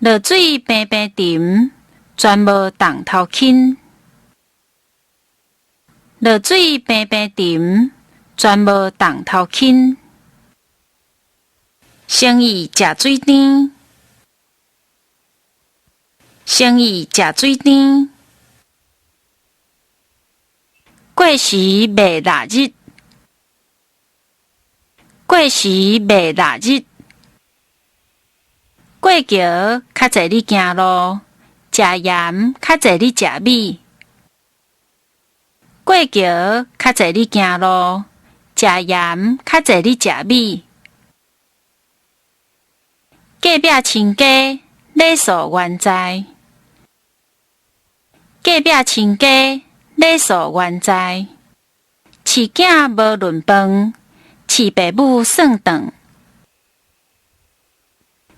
落水平平沉，全無當頭輕。落水平平沉，全無當頭輕。生意食水甜，生意食水甜。過時賣臘日，過時賣臘日。過橋較濟你行路，食鹽較濟你食米。過橋較濟你行路，食鹽較濟你食米。隔壁親家禮數原在，隔壁親家禮數原在。飼囝無論飯，飼爸母算帳。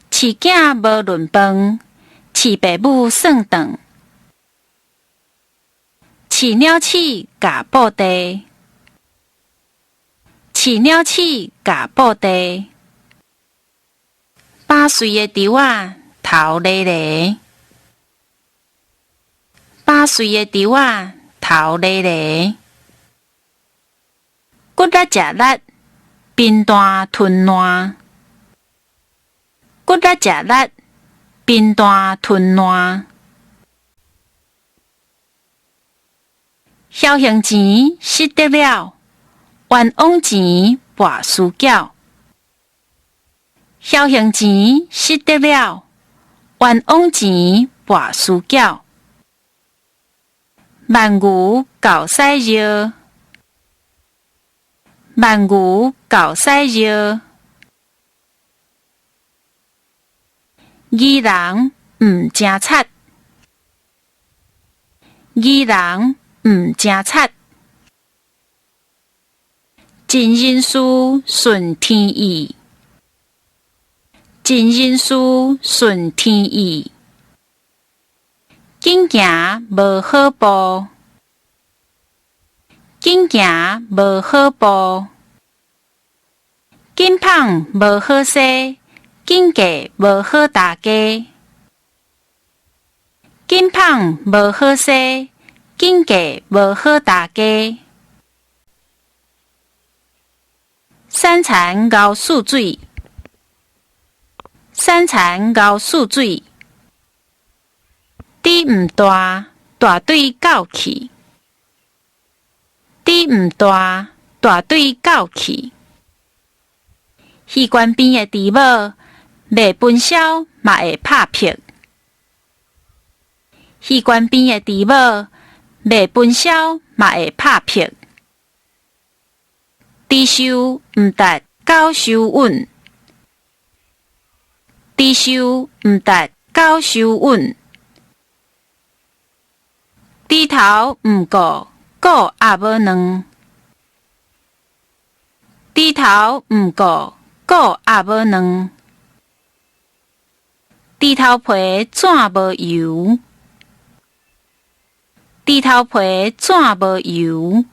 飼囝無論飯，飼爸母算帳。飼鳥鼠咬布袋，飼鳥鼠咬布袋。飽穗的豬仔頭犁犁，飽穗的豬仔頭犁犁。骨力食力，貧惰吞爛。骨力食力，貧惰吞爛。僥幸錢失得了，冤枉錢跋輸繳。僥幸錢失得了，冤枉錢跋輸繳。鰻魚厚屎尿，鰻魚厚屎尿。擬人毋成賊，擬人毋成賊。盡人事，順天意。盡人事，順天意。緊行無好步，緊行無好步。緊捧無好勢，緊嫁無好大家。緊捧無好勢，緊嫁無好大家。三田熬四水，三田熬四水。豬毋大，大對狗去；豬毋大，大對狗去。魚關邊的豬母，袂分痟嘛會拍屁。魚關邊的豬母，袂分痟嘛會拍屁。豬瘦毋值狗收穩，豬瘦毋值狗收穩。豬頭毋顧，顧鴨母卵。豬頭毋顧，顧鴨母卵。豬頭皮怎無油？豬頭皮怎無油？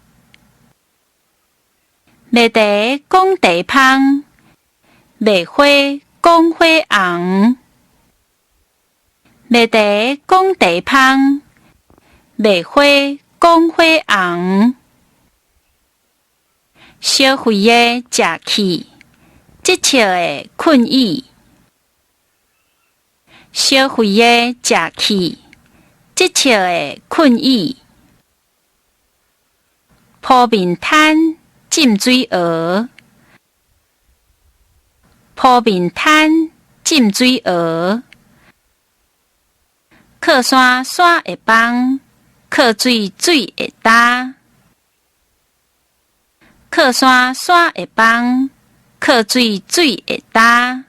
賣茶講茶芳，賣花講花紅。賣茶講茶芳，賣花講花紅。小肥的食氣，執笑的困意。小肥的食氣，執笑的困意。鋪面攤，浸水蚵。鋪面攤，浸水蚵。靠山山會崩，靠水水會焦。靠山山會崩，靠水水會焦。